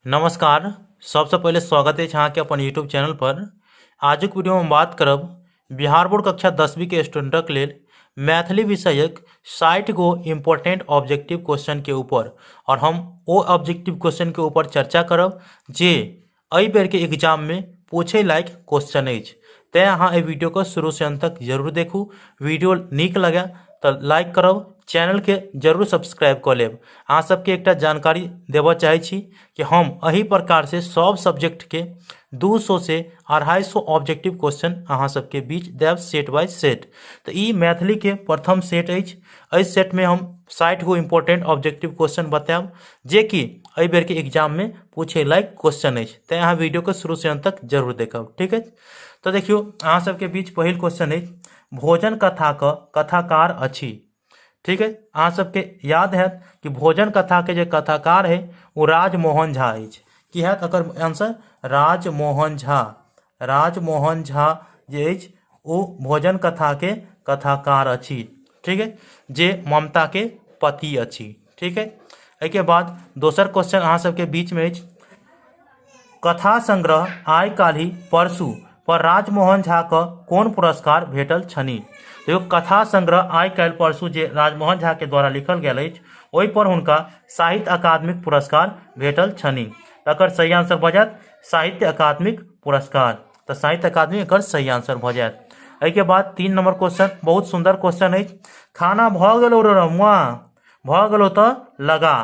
नमस्कार। सबसँ पहिले स्वागत अछि अहाँके अपन यूट्यूब चैनल पर। आजुक वीडियोमे बात करब बिहार बोर्ड कक्षा 10वीं के स्टूडेंटक लेल मैथिली विषयक 60 गो इम्पोर्टेंट ऑब्जेक्टिव क्वेश्चन के ऊपर, और हम ओ ऑब्जेक्टिव क्वेश्चन के ऊपर चर्चा करब जे एहि बेरके एग्जाममे पूछै लायक क्वेश्चन अछि। तेँ अहाँ एहि वीडियोके शुरूसँ अन्त तक जरूर देखू। वीडियो नीक लगै तऽ लाइक करब, चैनलके जरूर सब्सक्राइब कऽ लेब। अहाँ सबके एकटा जानकारी देबऽ चाहै छी कि हम एहि प्रकारसँ सब सब्जेक्टके 200 से 250 ऑब्जेक्टिव क्वेश्चन अहाँ सबके बीच देब सेट बाय सेट। तऽ ई मैथिलीके प्रथम सेट अछि। एहि सेटमे हम 60 गो इम्पोर्टेंट ऑब्जेक्टिव क्वेश्चन बतायब जेकि एहि बेरके एग्जाममे पूछे लायक क्वेश्चन अछि। तेँ अहाँ वीडियोके शुरूसँ अन्त तक जरूर देखब, ठीक अछि? तऽ देखियौ, अहाँ सबके बीच पहिल क्वेश्चन अछि, भोजन कथाके कथाकार अछि। ठीक है, अहाँ सबके याद हैत कि भोजन कथाके जे कथाकार है ओ राजमोहन झा अछि। की हैत एकर आंसर? राजमोहन झा। राजमोहन झा जे अछि ओ भोजन कथाके कथाकार अछि, ठीक है, जे ममताके पति अछि। ठीक है, एहिके बाद दोसर क्वेश्चन अहाँ सबके बीचमे अछि, कथा संग्रह आइ काल्हि परसू पर राजमोहन झा के कोन पुरस्कार भेटल छनि? देखियौ, कथा संग्रह आइ काल्हि परसू जे राजमोहन झा के द्वारा लिखल गेल अछि ओहि पर हुनका साहित्य अकादमिक पुरस्कार भेटल छनि। तकर सही आंसर भऽ जायत साहित्य अकादमिक पुरस्कार। तऽ साहित्य अकादमी एकर सही आंसर भऽ जायत। एहिके बाद 3 नंबर क्वेश्चन बहुत सुंदर क्वेश्चन अछि। खाना भऽ गेलो रे रमुआ, भऽ गेलो तऽ लगा,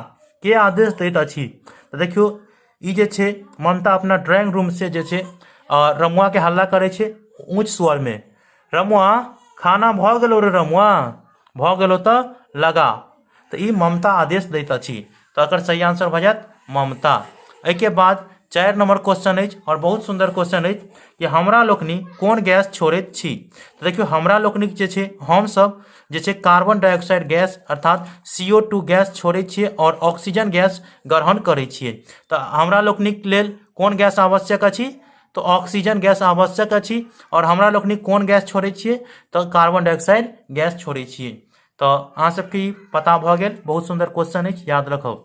के आदेश दैत अछि? तऽ देखियौ, ई जे छै ममता अपना ड्राइंग रूम से जे छै रमुआके हल्ला करै छै ऊँच स्वरमे, रमुआ खाना भऽ गेलो रे रमुआ, भऽ गेलो तऽ लगा। तऽ ई ममता आदेश दैत अछि। तऽ एकर सही आंसर भऽ जायत ममता। एहिके बाद 4 नंबर क्वेश्चन अछि और बहुत सुंदर क्वेश्चन अछि कि हमरा लोकनि कोन गैस छोड़ैत छी? तऽ देखियौ, हमरा लोकनिक जे छै हमसभ जे छै कार्बन डाइऑक्साइड गैस अर्थात CO2 gas छोड़ै छियै और ऑक्सीजन गैस ग्रहण करै छियै। तऽ हमरा लोकनिक लेल कोन गैस आवश्यक अछि? तऽ ऑक्सीजन गैस आवश्यक अछि। और हमरा लोकनिक कोन गैस छोड़ै छियै? तऽ कार्बन डाइऑक्साइड गैस छोड़ै छियै। तऽ अहाँ सबके ई पता भऽ गेल। बहुत सुन्दर क्वेश्चन अछि, याद रखब।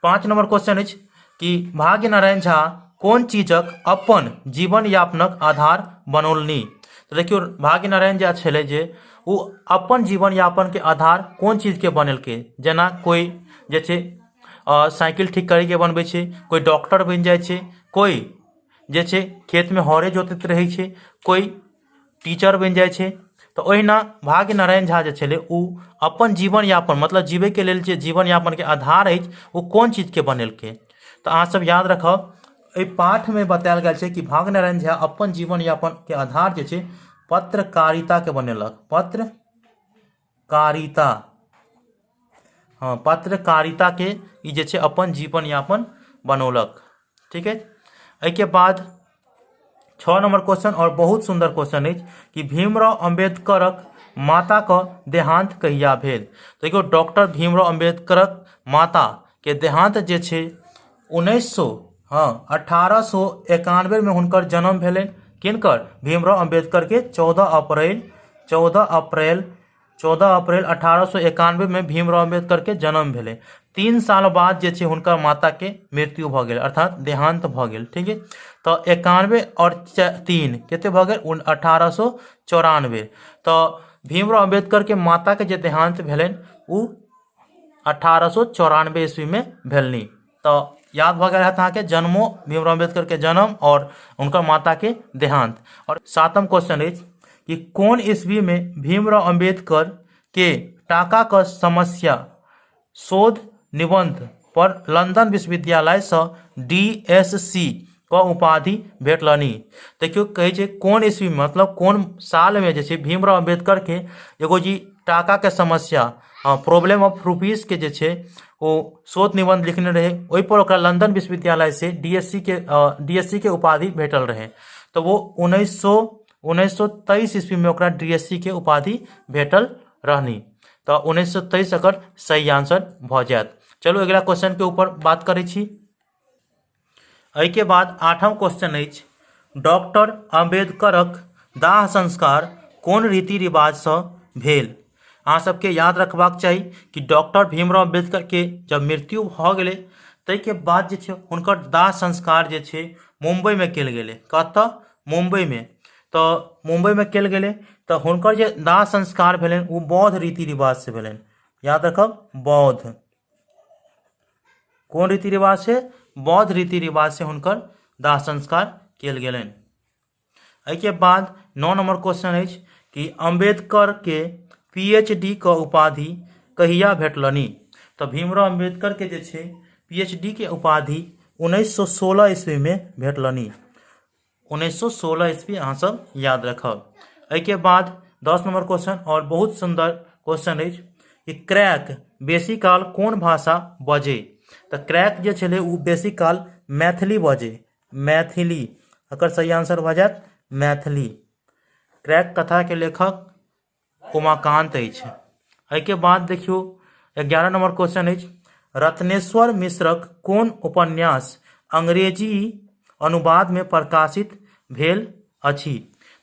5 नंबर क्वेश्चन अछि कि भाग्य नारायण झा कोन चीजक अपन जीवन यापनक आधार बनौलनि? तऽ देखियौ, भाग्य नारायण झा छलै जे ओ अपन जीवन यापनके आधार कोन चीजके बनेलकै? जेना कोइ जे छै साइकिल ठीक करैके बनबै छै, कोइ डॉक्टर बनि जाइ छै, कोइ जे छै खेतमे हरे जोतैत रहै छै, कोइ टीचर बनि जाइ छै। तऽ ओहिना भाग्य नारायण झा जे छलै ओ अपन जीवन यापन मतलब जीवैके लेल जे जीवन यापनके आधार अछि ओ कोन चीजके बनेलकै? तऽ अहाँसभ याद रखब, एहि पाठमे बतायल गेल छै कि भाग्य नारायण झा अपन जीवन यापनके आधार जे छै पत्रकारिताके बनेलक। पत्रकारिता, हँ, पत्रकारिताके ई जे छै अपन जीवन यापन बनौलक। ठीक है, एहिके बाद 6 नंबर क्वेश्चन और बहुत सुंदर क्वेश्चन अछि कि भीमराव अम्बेडकरक माताके देहांत कहिया भेल? देखियौ, डॉक्टर भीमराव अम्बेडकरक माताके देहांत जे छै उन्नैस सौ, हँ, 1891मे हुनकर जन्म भेलनि। किनकर? भीमराव अम्बेडकरके। 14 अप्रैल, 14 अप्रैल, 14 अप्रैल 1891मे भीमराव अम्बेडकरके जन्म भेलै। 3 साल बाद जे छै हुनकर माताके मृत्यु भऽ गेल, अर्थात देहांत भऽ गेल। ठीक है, तऽ 91 आओर 3 कते भऽ गेल? 1894। तऽ भीमराव अम्बेडकरके माताके जे देहांत भेलनि ओ 1894 ईस्वीमे भेलनि। तऽ याद भऽ गेल हैत अहाँके जन्मो, भीमराव अम्बेडकरके जन्म आओर हुनकर माताके देहांत। आओर 7म क्वेश्चन अछि कि कोन ईस्वीमे भीमराव अम्बेडकर के टाकाक समस्या शोध निबंध पर लंदन विश्वविद्यालयसँ DSc क उपाधि भेटलनि? देखियौ, कहै छै कोन ईस्वी, मतलब कोन सालमे जे छै भीमराव अम्बेडकरके एगो जी टाकाके समस्या, प्रॉब्लम ऑफ रुपीसके जे छै ओ शोध निबंध लिखने रहै, ओहिपर ओकरा लंदन विश्वविद्यालय से DSc के उपाधि भेटल रहै। तऽ वो 1923 ईस्वीमे ओकरा DSc के उपाधि भेटल रहनी। तऽ 1923 एकर सही आंसर भऽ जायत। चलू, अगिला क्वेश्चन के ऊपर बात करै छी। एहिके बाद 8म क्वेश्चन अछि, डॉक्टर अम्बेडकरक दाह संस्कार कोन रीति रिवाजसँ भेल? अहाँ सबके याद रखबाक चाही कि डॉक्टर भीमराव अम्बेडकर के जब मृत्यु भऽ गेलै ताहिके बाद जे छै हुनकर दाह संस्कार जे छै मुम्बइमे कयल गेलै। कतऽ? मुम्बइमे। तऽ मुम्बइमे कयल गेलै तऽ हुनकर जे दाह संस्कार भेलनि ओ बौद्ध रीति रिवाजसँ भेलनि। याद रखब, बौद्ध कोन रीति रिवाज छै? बौद्ध रीति रिवाजसँ हुनकर दाह संस्कार कयल गेलनि। एहिके बाद 9 नंबर क्वेश्चन अछि कि अम्बेडकर के पीएचडी के उपाधि कहिया भेटलनि? तऽ भीमराव अम्बेडकर के जे छै पीएचडी के उपाधि 1916 ईस्वी में भेटलनि। 1916 ईस्वी अहाँ सब याद रखब। एहिके बाद 10 नंबर क्वेश्चन और बहुत सुंदर क्वेश्चन अछि कि क्रैक बेसी काल कोन भाषा बजै? तऽ क्रैक जे छलै ओ बेसी काल मैथिली बजै। मैथिली एकर सही आंसर भऽ जायत मैथिली। क्रैक कथाके लेखक उमाकान्त अछि। एहिके बाद देखियौ 11 नंबर क्वेश्चन अछि, रत्नेश्वर मिश्रक कोन उपन्यास अंग्रेजी अनुवादमे प्रकाशित भेल अछि?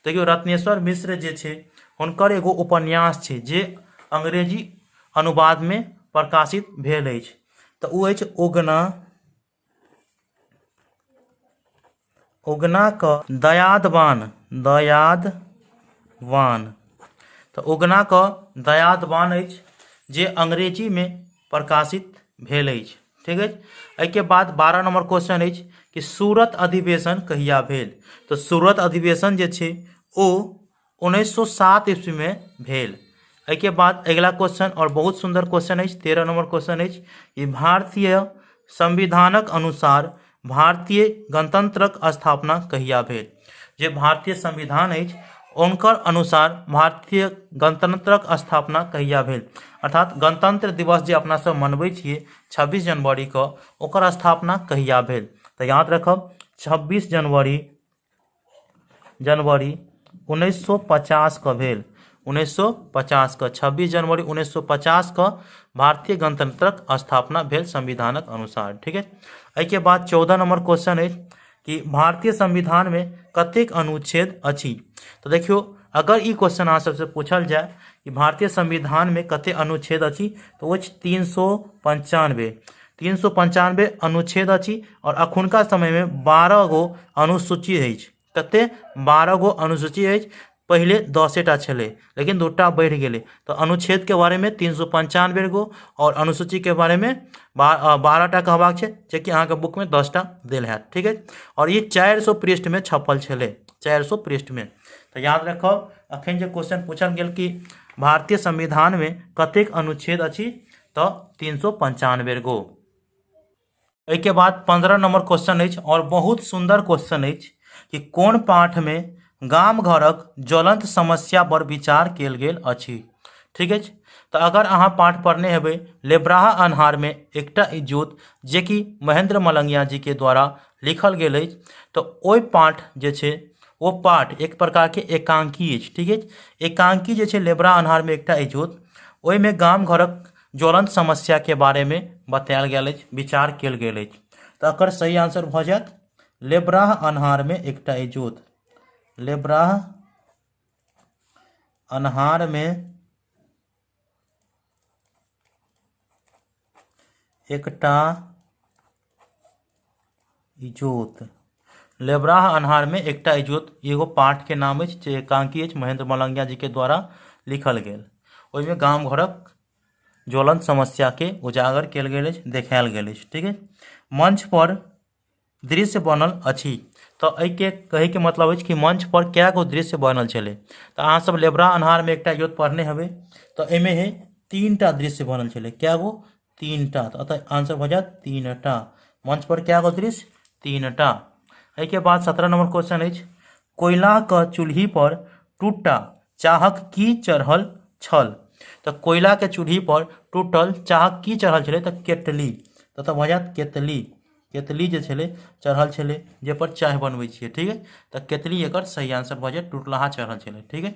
देखियौ रत्नेश्वर मिश्र जे छै हुनकर एगो उपन्यास छै जे अंग्रेजी अनुवादमे प्रकाशित भेल अछि, तऽ ओ अछि उगना। उगना क दयादवान, दयादवान, तऽ उगना क दयादवान अछि जे अंग्रेजीमे प्रकाशित भेल अछि। ठीक अछि। एहिके बाद 12 नंबर क्वेश्चन अछि कि सूरत अधिवेशन कहिया भेल? तऽ सूरत अधिवेशन जे छै ओ 1907 ईस्वीमे भेल। एहिके बाद अगिला क्वेश्चन और बहुत सुंदर क्वेश्चन अछि, 13 नंबर क्वेश्चन अछि कि भारतीय संविधानक अनुसार भारतीय गणतंत्रक स्थापना कहिया भेल? जे भारतीय संविधान अछि हुनकर अनुसार भारतीय गणतंत्रक स्थापना कहिया भेल? अर्थात गणतंत्र दिवस जे अपना सब मनबै छियै 26 जनवरी के, ओकर स्थापना कहिया भेल? तऽ याद रखब 26 जनवरी 1950 के भेल। 1950 के 26 जनवरी 1950 के भारतीय गणतंत्रक स्थापना भेल संविधानक अनुसार। ठीक है। एहिके बाद 14 नंबर क्वेश्चन अछि कि भारतीय संविधान में कतेक अनुच्छेद अछि? तऽ देखियौ अगर ई क्वेश्चन अहाँ सबसे पूछल जाय कि भारतीय संविधान में कतेक अनुच्छेद अछि, तऽ ओ अछि 395। 395 अनुच्छेद अछि और अखुनका समय में 12 गो अनुसूची अछि। कते? 12 गो अनुसूची अछि। पहिले 10टा छलै लेकिन 2टा बढ़ि गेलै। तऽ अनुच्छेद के बारे में 395 गो और अनुसूची के बारे में 12टा कहबाक छै, जेकि अहाँके बुक में 10टा देल हैत। ठीक है। और ई 400 पृष्ठ में छपल छलै, 400 पृष्ठ में। तऽ याद रखब अखन जे क्वेश्चन पूछल गेल कि भारतीय संविधान में कतेक अनुच्छेद अछि, तऽ 395 गो। एहिके बाद 15 नंबर क्वेश्चन अछि और बहुत सुंदर क्वेश्चन अछि कि कोन पाठ में गाम घरक ज्वलंत समस्या पर विचार कयल गेल अछि। ठीक अछि। तऽ अगर अहाँ पाठ पढ़ने हेबै लेबराहा अन्हार में एकटा इजोत, जे कि महेंद्र मलंगिया जी के द्वारा लिखल गेल अछि, तऽ ओहि पाठ जे छै ओ पाठ एक प्रकार के एकांकी अछि। ठीक अछि। एकांकी जे छै लेबरा अन्हार में एकटा इजोत, ओहिमे गाम घरक ज्वलंत समस्या के बारे में बतायल गेल अछि, विचार कयल गेल अछि। तऽ एकर सही आंसर भऽ जायत लेबराह अन्हार में एकटा इजोत। लेबराह अन्हार में एकटा इजोत। लेबराह अन्हार में एकटा इजोत एगो पाठ के नाम अछि जे एकांकी अछि, महेंद्र मलंगिया जी के द्वारा लिखल गेल। ओहिमे गाम घरक ज्वलंत समस्या के उजागर कयल गेल अछि, देखायल गेल अछि। ठीक है। मंच पर दृश्य बनल अछि, तऽ एहिके कहैके मतलब अछि कि मंच पर कए गो दृश्य बनल छलै। तऽ अहाँ सब लेबरा अन्हार में एकटा इजोत पढ़ने हेबै, तऽ एहिमे हे 3टा दृश्य बनल छलै। कए गो? 3टा। तऽ एतऽ आंसर भऽ जायत 3टा। मंच पर कए गो दृश्य? 3टा। एहिके बाद 17 नंबर क्वेश्चन अछि, कोयलाक चूल्हि पर टूटा चाहक की चढ़ल छल? तऽ कोयलाके चूल्हि पर टूटल चाहक की चढ़ल छलै? तऽ केतली। तऽ एतऽ भऽ जायत केतली। केतली जे छलै चढ़ल छलै, जे पर चाय बनबै छियै। ठीक है। तऽ केतली एकर सही आंसर भऽ जायत, टूटलाहा चढ़ल छलै। ठीक है।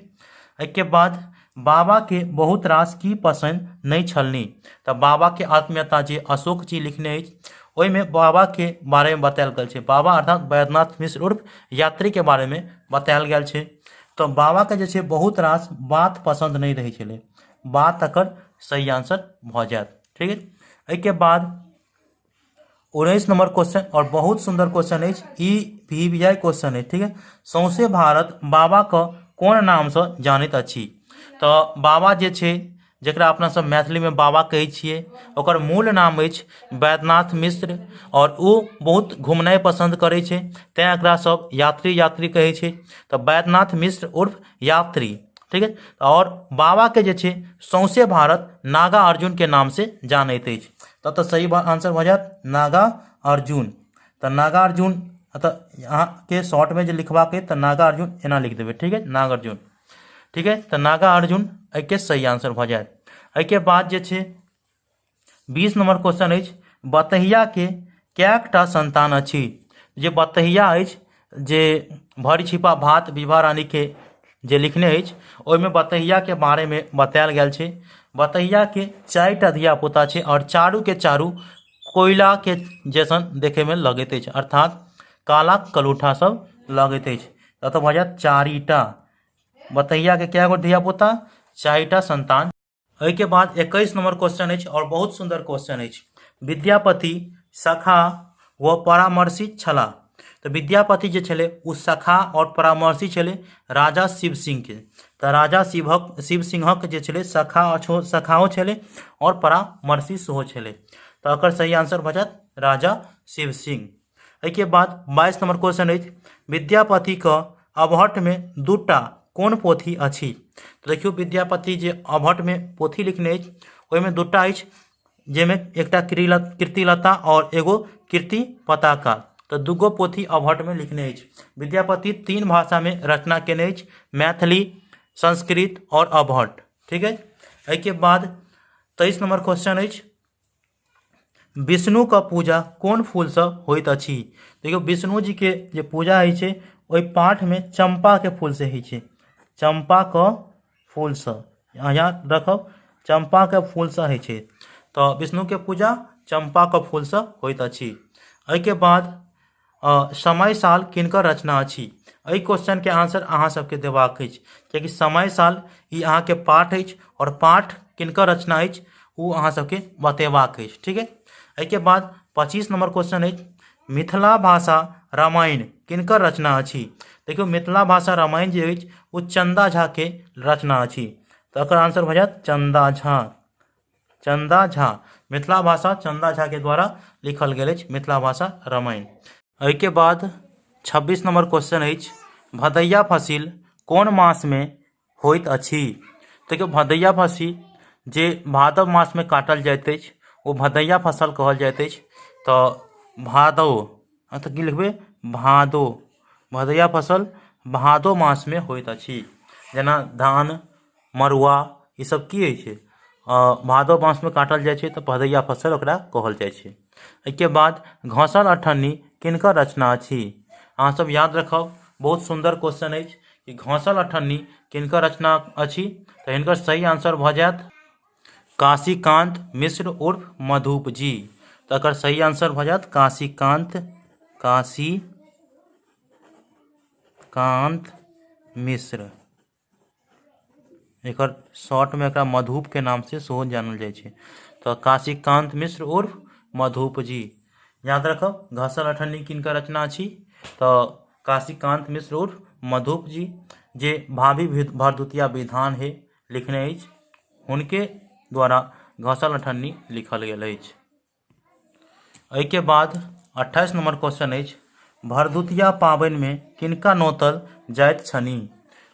एहिके बाद बाबा के बहुत रास की पसंद नहि छलनि? तऽ बाबा के आत्मीयता जे अशोक जी लिखने अछि ओहिमे बाबा के बारे में बतायल गेल छै। बाबा अर्थात वैद्यनाथ मिश्र उर्फ यात्री के बारे में बतायल गेल छै। तऽ बाबा के जे छै बहुत रास बात पसंद नहि रहै छलै, बात एकर सही आंसर भऽ जायत। ठीक है। एहिके बाद 19 नंबर क्वेश्चन और बहुत सुंदर क्वेश्चन अछि, ई भी वी I question अछि। ठीक है, सौंसे भारत बाबा के कोन नाम से जानैत अछि? तऽ बाबा जे छै, जकरा अपना सब मैथिलीमे बाबा कहै छियै, ओकर मूल नाम अछि वैद्यनाथ मिश्र आओर ओ बहुत घुमनाइ पसन्द करै छै, तैँ एकरा सब यात्री यात्री कहै छै। तऽ वैद्यनाथ मिश्र उर्फ यात्री। ठीक है, आओर बाबाके जे छै सौंसे भारत नागा अर्जुनके नामसँ जानैत अछि। तऽ सही आंसर भऽ जायत नागा अर्जुन। तऽ नागा अर्जुन तऽ अहाँके शॉर्टमे जे लिखबाक अछि तऽ नागा अर्जुन एना लिख देबै। ठीक है, नागार्जुन। ठीक है, तऽ नागा अर्जुन एहिके सही आंसर भऽ जायत। एहिके बाद जे छै 20 नंबर क्वेश्चन अछि, बतहियाके कएकटा संतान अछि? जे बतहिया अछि, जे भरि छिपा भात विभा रानीके जे लिखने अछि, ओहिमे बतहियाके बारेमे बतायल गेल छै। बतहियाके 4टा धियापुता छै आओर चारूके चारू कोयलाके जैसन देखैमे लगैत अछि, अर्थात काला कलूठा सब लगैत अछि। एतऽ भऽ जायत 4टा। बतहियाके कए गो धियापुता? 4टा संतान। एहिके बाद 21 नंबर क्वेश्चन अछि आओर बहुत सुन्दर क्वेश्चन अछि, विद्यापति सखा व परामर्शी छलाह। तऽ विद्यापति जे छलै ओ सखा आओर परामर्शी छलै राजा शिव सिंहके। तऽ राजा शिव सिंहक जे छलै सखा सखाओ छलै आओर परामर्शी सेहो छलै। तऽ एकर सही आंसर भऽ जायत राजा शिव सिंह। एहिके बाद 22 नंबर क्वेश्चन अछि, विद्यापतिके अवहट्ठमे 2टा कोन पोथी अछि? तऽ देखियौ, विद्यापति जे अवहट्ठमे पोथी लिखने अछि ओहिमे 2टा अछि, जाहिमे एकटा कीर्तिलता आओर एगो कीर्ति पताका। तऽ 2 पोथी अवहट्ठमे लिखने अछि। विद्यापति 3 भाषामे रचना केने अछि, मैथिली, संस्कृत आओर अवहट्ठ। ठीक है, एहिके बाद 23 नंबर क्वेश्चन अछि, विष्णुके पूजा कोन फूलसँ होइत अछि? देखियौ, विष्णु जीके जे पूजा होइ छै ओहि पाठमे चम्पाके फूलसँ होइ छै। चम्पाके फूलसँ, अहाँ याद रखब, चम्पाके फूलसँ होइ छै। तऽ विष्णुके पूजा चम्पाके फूलसँ होइत अछि। एहिके बाद समय साल किनकर रचना अछि? एहि क्वेश्चनके आंसर अहाँ सबके देबाक अछि, कियाकि समय साल ई अहाँके पाठ अछि आओर पाठ किनकर रचना अछि ओ अहाँ सबके बतेबाक अछि। ठीक है, एहिके बाद 25 नंबर क्वेश्चन अछि, मिथिला भाषा रामायण किनकर रचना अछि? देखियौ, मिथिला भाषा रामायण जे अछि ओ चंदा झा के रचना अछि। तऽ एकर आंसर भऽ जायत चंदा झा। चंदा झा, मिथिला भाषा चंदा झा के द्वारा लिखल गेल अछि मिथिला भाषा रामायण। एहिके बाद 26 नंबर क्वेश्चन अछि, भदैया फसिल कोन मासमे होइत अछि? देखियौ, भदैया फसिल जे भादव मासमे काटल जाइत अछि ओ भदैया फसल कहल जाइत अछि। तऽ भादव, तऽ की लिखबै? भादो। भदैया फसल भादो मासमे होइत अछि। जेना धान, मड़ुआ, ई सब की होइ छै? भादो मासमे काटल जाइ छै, तऽ भदैया फसल ओकरा कहल जाइ छै। एहिके बाद घसल अठन्नी किनकर रचना अछि? अहाँ सब याद रखब, बहुत सुन्दर क्वेश्चन अछि कि घसल अठन्नी किनकर रचना अछि। तऽ हिनकर सही आंसर भऽ जायत काशीकांत मिश्र उर्फ मधुप जी। तऽ एकर सही आंसर भऽ जायत काशीकांत, काशीकांत मिश्र। एकर शॉर्टमे एकरा मधुपके नामसँ सेहो जानल जाइ छै। तऽ काशीकांत मिश्र उर्फ मधुप जी। याद रखब, घसल अठन्नी किनकर रचना अछि? तऽ काशीकांत मिश्र उर्फ मधुप जी, जे भाभी भरदुतिया विधान है लिखने अछि, हुनके द्वारा घसल अठन्नी लिखल गेल अछि। एहिके बाद 28 नंबर क्वेश्चन अछि, भरदुतिया पाबनिमे किनका नोतल जाइत छनि?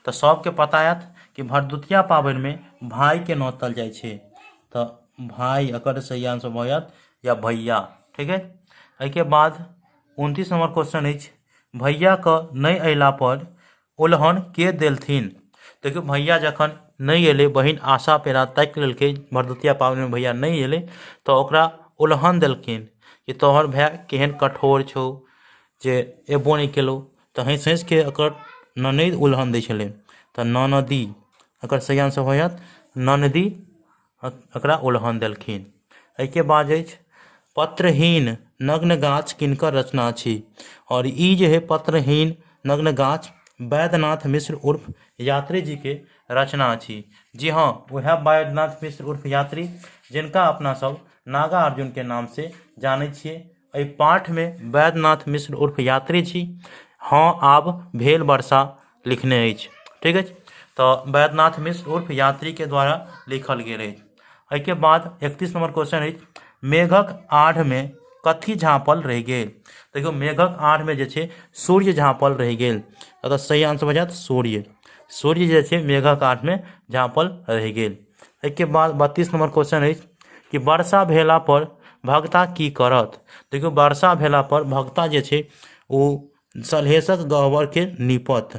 तऽ सबके पता हैत कि भरदुतिया पाबनिमे भाइके नोतल जाइ छै। तऽ भाइ एकर सही आंसर भऽ जायत, या भैया। ठीक है, एहिके बाद 29 नंबर क्वेश्चन अछि, भैयाके नहि अयला पर उलहन के देलथिन? देखियौ, भैया जखन नहि अयलै, बहिन आशा पेरा ताकि लेलकै, भरदुतिया पाबनिमे भैया नहि अयलै, तऽ ओकरा उलहन देलखिन कि तोहर भाय केहन कठोर छौ जे अयबो नहि केलौ। तऽ हँसि हँसिके ओकर ननदि उलहन दै छलै। तऽ ननदि एकर सही आंसर भऽ जायत ननदि एकरा उलहन देलखिन। एहिके बाद अछि पत्रहीन नग्न गाछ किनकर रचना अछि? आओर ई जे है पत्रहीन नग्न गाछ वैद्यनाथ मिश्र उर्फ यात्री जी के रचना अछि। जी हाँ, वएह वैद्यनाथ मिश्र उर्फ यात्री, जिनका अपना सब नागार्जुन के नाम से जानै छियै। एहि पाठमे वैद्यनाथ मिश्र उर्फ यात्री जी हँ आब भेल वर्षा लिखने अछि। ठीक अछि, तऽ वैद्यनाथ मिश्र उर्फ यात्रीके द्वारा लिखल गेल अछि। एहिके बाद 31 नंबर क्वेश्चन अछि, मेघक आढ़मे कथी झाँपल रहि गेल? देखियौ मेघक आढ़मे जे छै सूर्य झाँपल रहि गेल। एकर सही आंसर भऽ जायत सूर्य। सूर्य जे छै मेघक आढ़मे झाँपल रहि गेल। एहिके बाद 32 नंबर क्वेश्चन अछि कि वर्षा भेला पर भगता की करत? देखियौ वर्षा भेला पर भगता जे छै ओ सलहेशक गहबरके नीपत,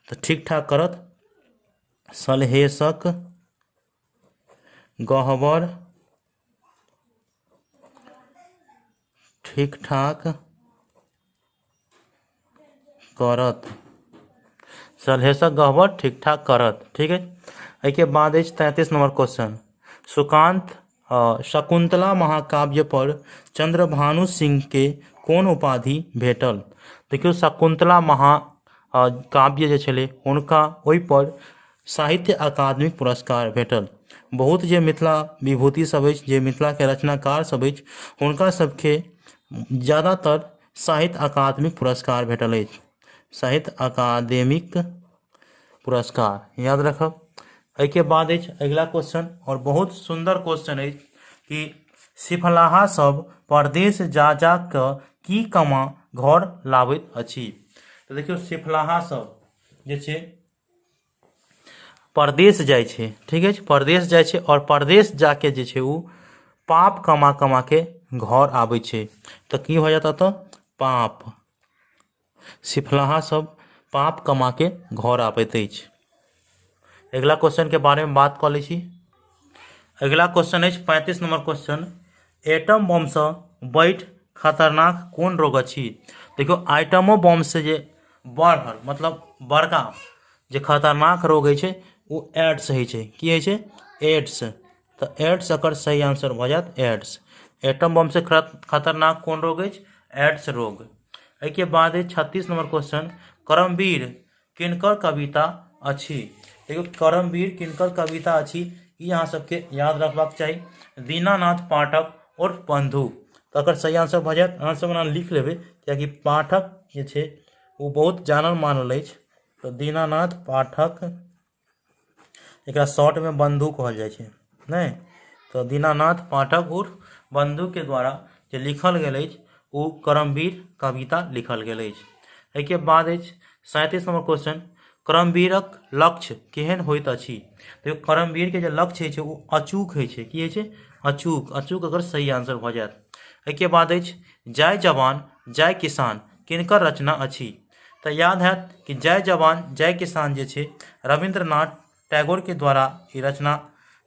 तऽ ठीक ठाक करत। सलहेशक गहबर ठीक ठाक करत। सलहेशक गहबर ठीक ठाक करत। ठीक है, एहिके बाद अछि 33 नंबर क्वेश्चन, सुकांत शकुंतला महाकाव्य पर चंद्रभानु सिंह के कोन उपाधि भेटल? देखियौ शकुंतला महाकाव्य जे छलै हुनका ओहिपर साहित्य अकादमी पुरस्कार भेटल। बहुत जे मिथिला विभूति सब अछि, जे मिथिलाके रचनाकार सब अछि, हुनका सबके ज्यादातर साहित्य अकादमी पुरस्कार भेटल अछि। साहित्य अकादेमिक पुरस्कार याद रखब। एहिके बाद अछि अगिला क्वेश्चन और बहुत सुन्दर क्वेश्चन अछि कि सिफलाहा सब परदेश जा जा कऽ की कमा घर लाबैत अछि? तऽ देखियौ सिफलाहा सब जे छै परदेश जाइ छै, ठीक अछि, परदेश जाइ छै आओर परदेश जाके जे छै ओ पाप कमा कमाके घर आबै छै। तऽ की भऽ जायत एतऽ? पाप। सिफलाहा सब पाप कमाके घर आबैत अछि। अगिला क्वेश्चनके बारेमे बात कऽ लै छी। अगिला क्वेश्चन अछि 35 नंबर क्वेश्चन, एटम बमसँ बढ़ि खतरनाक कोन रोग अछि? देखियौ आइटमो बमसँ जे बढ़ल मतलब बड़का जे खतरनाक रोग होइ छै ओ एड्स होइ छै। की होइ छै? एड्स। तऽ एड्स एकर सही आंसर भऽ जायत एड्स। एटम बमसँ खतरनाक कोन रोग अछि? एड्स रोग। एहिके बाद अछि 36 नंबर क्वेश्चन, करमवीर किनकर कविता अछि? देखियौ करमवीर किनकर कविता अछि ई अहाँ सबके याद रखबाक चाही। दीनानाथ पाठक उर्फ बंधु। तऽ एकर सही आंसर भऽ जायत, अहाँ सब ओना लिख लेबै कियाकि पाठक जे छै ओ बहुत जानल मानल अछि। तऽ दीनानाथ पाठक, एकरा शॉर्टमे बंधु कहल जाइ छै नहि, तऽ दीनानाथ पाठक उर्फ बंधुके द्वारा जे लिखल गेल अछि ओ करमवीर कविता लिखल गेल अछि। एहिके बाद अछि 37 नंबर क्वेश्चन, करमवीरक लक्ष्य केहन होइत अछि? देखियौ करमवीरके जे लक्ष्य होइ छै ओ अचूक होइ छै। की होइ छै? अचूक। अचूक एकर सही आंसर भऽ जायत। एहिके बाद अछि जय जवान जय किसान किनकर रचना अछि? तऽ याद हैत कि जय जवान जय किसान जे छै रविन्द्रनाथ टैगोरके द्वारा ई रचना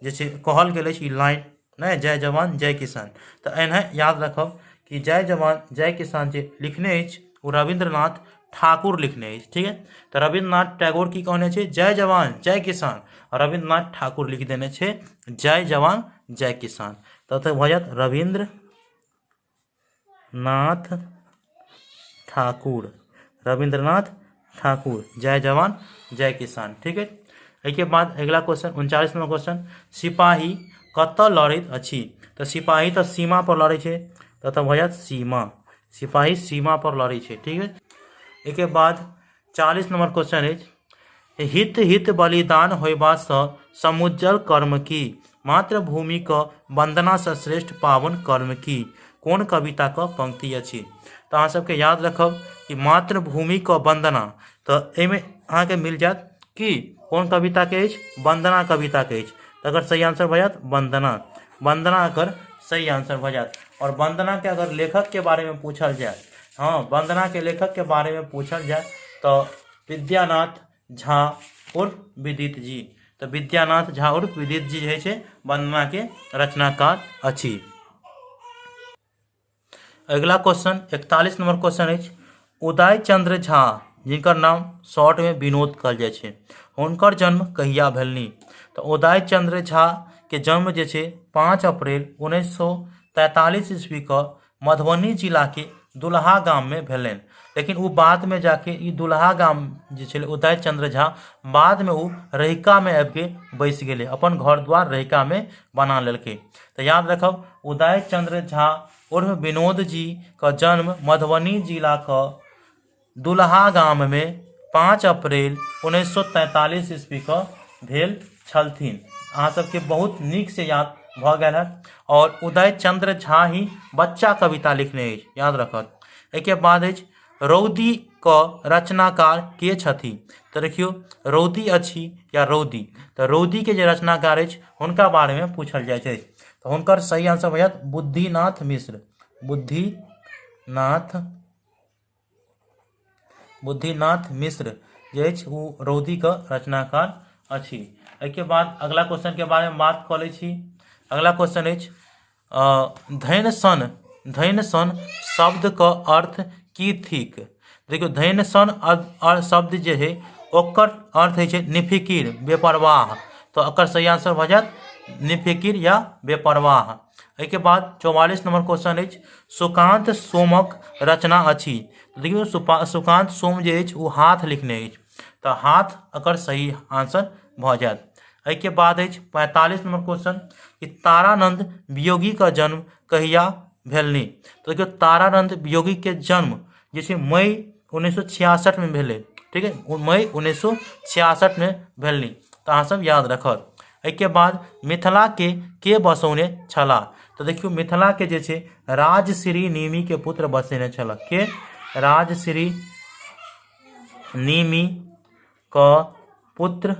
जे छै कहल गेल अछि, ई लाइन नहि, जय जवान जय किसान। तऽ एनाहि याद रखब कि जय जवान जय किसान जे लिखने अछि ओ रविन्द्रनाथ ठाकुर लिखने अछि। ठीक है, तऽ रविन्द्रनाथ टैगोर की कहने छै? जय जवान जय किसान। रविन्द्रनाथ ठाकुर लिख देने छै जय जवान जय किसान। तऽ एतऽ भऽ जायत रविन्द्र नाथ ठाकुर, रविन्द्रनाथ ठाकुर, जय जवान जय किसान। ठीक है, एहिके बाद अगिला क्वेश्चन 39 नंबर क्वेश्चन, सिपाही कतऽ लड़ैत अछि? तऽ सिपाही तऽ सीमा पर लड़ै छै, तऽ एतऽ भऽ जायत सीमा। सिपाही सीमा पर लड़ै छै। ठीक है, एहिके बाद 40 नंबर क्वेश्चन अछि, हित हित बलिदान होयबासँ समुज्जल कर्म की? मातृभूमिक वन्दनासँ श्रेष्ठ पावन कर्म की? कोन कविताक पंक्ति अछि? तऽ अहाँ सबके याद रखब कि मातृभूमिक वन्दना, तऽ एहिमे अहाँके मिल जायत कि कोन कविताके अछि? वन्दना कविताके अछि। तकर सही आंसर भऽ जायत वन्दना। वन्दना एकर सही आंसर भऽ जायत। आओर वन्दनाके अगर लेखकके बारेमे पूछल जाय, हँ वन्दनाके लेखकके बारेमे पूछल जाय तऽ विद्यानाथ झा उर्फ विदित जी। तऽ विद्यानाथ झा उर्फ विदित जी जे छै वन्दनाके रचनाकार अछि। अगिला क्वेश्चन 41 नंबर क्वेश्चन अछि, उदय चंद्र झा जिनकर नाम शॉर्टमे विनोद कहल जाइ छै हुनकर जन्म कहिया भेलनि? तऽ उदय चंद्र झा के जन्म जे छै 5 अप्रैल 1943 ईस्वी के मधुबनी जिलाके दुल्हा गाममे भेलनि। लेकिन ओ बादमे जाके ई दुल्हा गाम जे छलै उदय चंद्र झा बादमे ओ रहिकामे आबिके बसि गेलै, अपन घर द्वार रहिकामे बना लेलकै। तऽ याद रखब उदय चंद्र झा उर्फ विनोद जी के जन्म मधुबनी जिला के दुल्हा गाम में 5 अप्रैल 1943 ईस्वी के भेल छलथिन। अहाँ सबके बहुत नीक से याद भऽ गेल है। और उदय चंद्र झा ही बच्चा कविता लिखने अछि, याद रखत। एहिके बाद अछि रौदी के रचनाकार के छथि? तऽ देखियौ रौदी अछि या रौदी, तऽ रौदी के जे रचनाकार अछि हुनका बारे में पूछल जाइत अछि। तऽ हुनकर सही आंसर भऽ जायत बुद्धिनाथ मिश्र। बुद्धिनाथ बुद्धिनाथ मिश्र जे अछि ओ रौदी के रचनाकार अछि। एहिके बाद अगला क्वेश्चन के बारे में बात कऽ लै छी। अगला क्वेश्चन अछि धैन सन, धैन सन शब्द के अर्थ की थिक? देखियौ धैन सन शब्द जे है ओकर अर्थ होइ छै निफिकिर, बेपरवाह। तऽ एकर सही आंसर भऽ जायत निफिकिर या बेपरवाह। एहिके बाद 44 नंबर क्वेश्चन अछि सुकांत सोमक रचना अछि। देखियौ सुकांत सोम जे अछि ओ हाथ लिखने अछि, तऽ हाथ एकर सही आंसर भऽ जायत। एहिके बाद अछि 45 नंबर क्वेश्चन कि तारानंद वियोगी का जन्म कहिया भेलनि? तो देखियौ तारानंद वियोगी के जन्म जे छै मई 1966 में भेलै, ठीक है, मई 1966 में भेलनि, तऽ अहाँ सब याद रखब। एहिके बाद मिथिला के बसौने छलाह? तऽ देखियौ मिथिला के जे छै राजश्री निमि के पुत्र बसेने छलाह। के? राजश्री निमि क पुत्र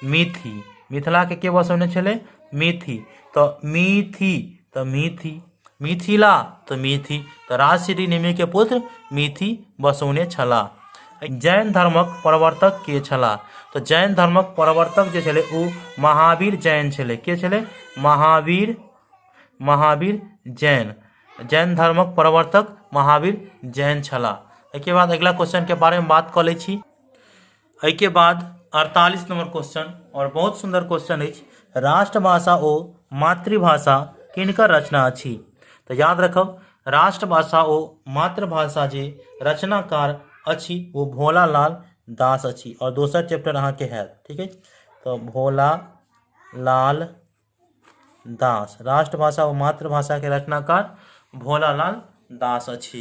मिथि। मिथिला के बसौने छलै? मिथि। तऽ मिथि, तऽ मिथि, मिथिला, तऽ मिथि, तऽ राजश्री निमि के पुत्र मिथि बसौने छलाह। जैन धर्मक प्रवर्तक के छलाह? तऽ जैन धर्मक प्रवर्तक जे छलै ओ महावीर जैन छलै। के छलै? महावीर, महावीर जैन। जैन धर्मक प्रवर्तक महावीर जैन छलाह। एहिके बाद अगिला क्वेश्चन के बारे में बात कऽ लै छी। एहिके बाद 48 नंबर क्वेश्चन और बहुत सुंदर क्वेश्चन अछि, राष्ट्रभाषा ओ मातृभाषा किनकर रचना अछि? तऽ याद रखब राष्ट्रभाषा ओ मातृभाषा जे रचनाकार अछि ओ भोला लाल दास अछि। और दोसर चैप्टर अहाँके हैत, ठीक है, तऽ भोला लाल दास, राष्ट्रभाषा ओ मातृभाषा के रचनाकार भोलालाल दास अछि।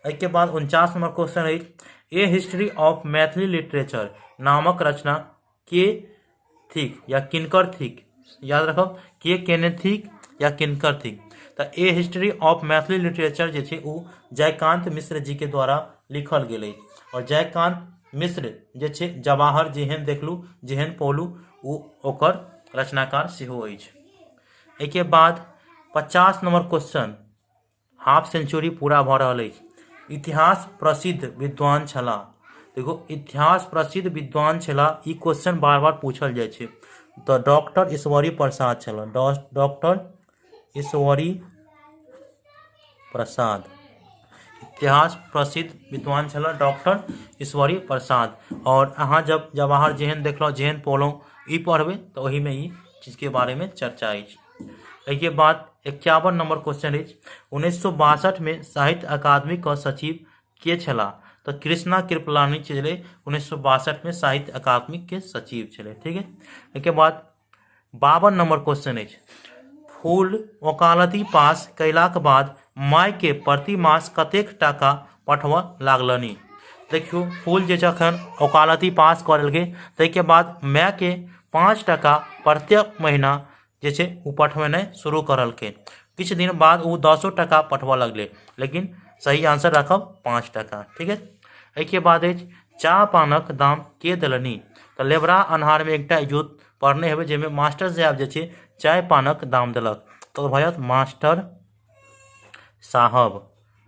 एहिके बाद 49 नंबर क्वेश्चन अछि, a history of Maithili literature नामक रचना के थिक या किनकर थिक? याद रखब के केने थिक या किनकर थिक। तऽ a history of Maithili literature जे छै ओ जयकांत मिश्र जी के द्वारा लिखल गेल अछि। और जयकांत मिश्र जे छै जवाहर जेहन देखलू जेहन पौलू ओ ओकर रचनाकार सेहो अछि। एहिके बाद 50 नंबर क्वेश्चन, हाफ सेंचुरी पूरा भऽ रहल अछि। इतिहास प्रसिद्ध विद्वान छलाह। देखो इतिहास प्रसिद्ध विद्वान छलाह, ई क्वेश्चन बार बार पूछल जाइ छै। तऽ डॉक्टर ईश्वरी प्रसाद छलाह, डॉक्टर ईश्वरी प्रसाद इतिहास प्रसिद्ध विद्वान छलाह डॉक्टर ईश्वरी प्रसाद। और अहाँ जब जवाहर जेहन देखलहुँ जेहन पौलहुँ ई पढ़बै तऽ ओहिमे ई चीजके बारेमे चर्चा अछि। एहिके बाद 51 नंबर क्वेश्चन अछि, 1962 में साहित्य अकादमी के सचिव के छलाह? तऽ कृष्णा कृपलानी छलै 1962 में साहित्य अकादमी के सचिव छलै, ठीक है। एहिके बाद 52 नंबर क्वेश्चन अछि, फूल ओकालति पास कयलाक बाद मायके प्रति मास कतेक टाका पठबऽ लागलनि? देखियौ फूल जे जखन ओकालति पास कऽ लेलकै ताहिके बाद मायके 5 टाका प्रत्येक महीना जे छै ओ पठबेनाइ शुरू करलकै। किछु दिन बाद ओ 10 टाका पठबऽ लगलै, लेकिन सही आंसर राखब 5 टाका, ठीक है। एहिके बाद अछि चाह पानक दाम के देलनि? तऽ लेबरा अन्हारमे एकटा इजोत पढ़ने हेबै जाहिमे मास्टर साहब जे छै चाय पानक दाम देलक, तऽ भऽ जायत मास्टर साहब।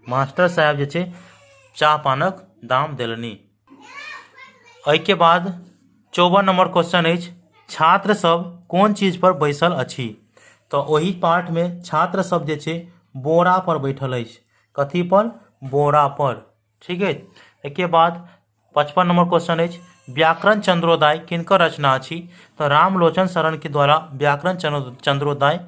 मास्टर साहब जे छै चाह पानक दाम देलनि। एहिके बाद 54 नंबर क्वेश्चन अछि, छात्र सब कोन चीज पर बैसल अछि? तऽ ओहि पाठमे छात्र सब जे छै बोरा पर बैठल अछि। कथी पर? बोरा पर, ठीक है। एहिके बाद 55 नंबर क्वेश्चन अछि, व्याकरण चंद्रोदय किनकर रचना अछि? तऽ रामलोचन शरण के द्वारा व्याकरण चंद्रोदय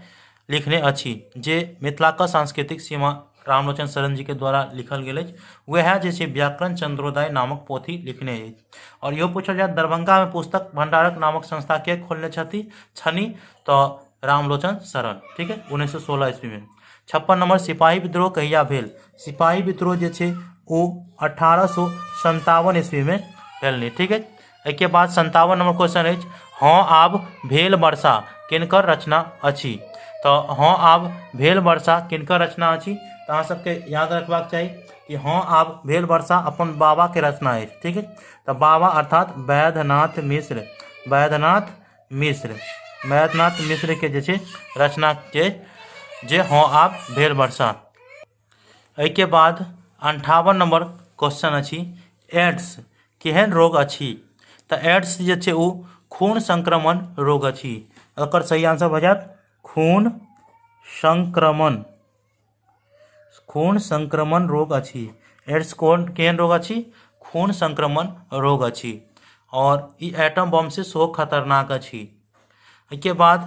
लिखने अछि, जे मिथिला के सांस्कृतिक सीमा रामलोचन शरण जी के द्वारा लिखल गेल अछि, वएह जे छै व्याकरण चंद्रोदय नामक पोथी लिखने अछि। और इहो पूछल जाय दरभंगा में पुस्तक भंडारक नामक संस्था के खोलने छनि? तऽ रामलोचन शरण, ठीक है, 1916 ईस्वी में। 56 नंबर सिपाही विद्रोह कहिया भेल? सिपाही विद्रोह जे छै ओ 1857 ईस्वीमे भेलनि। ठीक है, एहिके बाद 57 नंबर क्वेश्चन अछि, हँ आब भेल वर्षा किनकर रचना अछि? तऽ हँ आब भेल वर्षा किनकर रचना अछि? तऽ अहाँ सबके याद रखबाक चाही कि हँ आब भेल वर्षा अपन बाबाके रचना अछि। ठीक है, तऽ बाबा अर्थात वैद्यनाथ मिश्र, वैद्यनाथ मिश्र, वैद्यनाथ मिश्र के जे छै रचना के जे हँ आब भेल वर्षा। एहिके बाद 58 नंबर क्वेश्चन अछि, एड्स केहन रोग अछि? तऽ एड्स जे छै ओ खून संक्रमण रोग अछि। एकर सही आंसर भऽ जायत खून संक्रमण, खून संक्रमण रोग अछि। एड्स कोन केहन रोग अछि? खून संक्रमण रोग अछि और ई एटम बम से सेहो खतरनाक अछि। एहिके बाद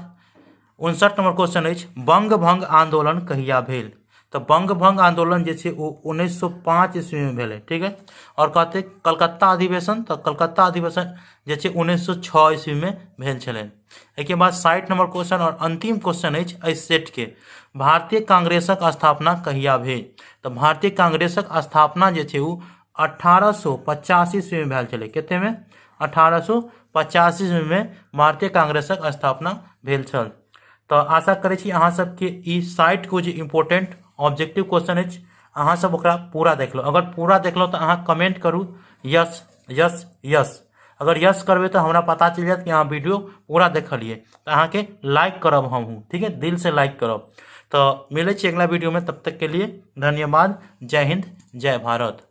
59 नंबर क्वेश्चन अछि, बंग भंग आंदोलन कहिया भेल? तऽ बंग भंग आंदोलन जे छै ओ 1905 ईस्वी में भेलै। ठीक है, और कहते कलकत्ता अधिवेशन, तऽ कलकत्ता अधिवेशन जे छै 1906 ईस्वी में भेल छलै। एहिके बाद 60 नंबर क्वेश्चन और अंतिम क्वेश्चन अछि एहि सेट के, भारतीय कांग्रेसक स्थापना कहिया भेल? तऽ भारतीय कांग्रेसक स्थापना जे छै ओ 1885 ईस्वी में भेल छलै। कते में? 1885 ईस्वी में भारतीय कांग्रेसक स्थापना भेल छल। तऽ आशा करै छी अहाँ सबके ई 60 गो जे इम्पोर्टेंट ऑब्जेक्टिव क्वेश्चन अछि अहाँ सब ओकरा पूरा देखलहुँ। अगर पूरा देखलहुँ तऽ अहाँ कमेंट करू यस यस यस। अगर यस करबै तऽ हमरा पता चलि जायत कि अहाँ वीडियो पूरा देखलियै, तऽ अहाँके लाइक करब हमहूँ। ठीक है, दिल से लाइक करब। तऽ मिलै छी अगिला वीडियोमे, तब तक के लिए धन्यवाद। जय हिंद, जय भारत।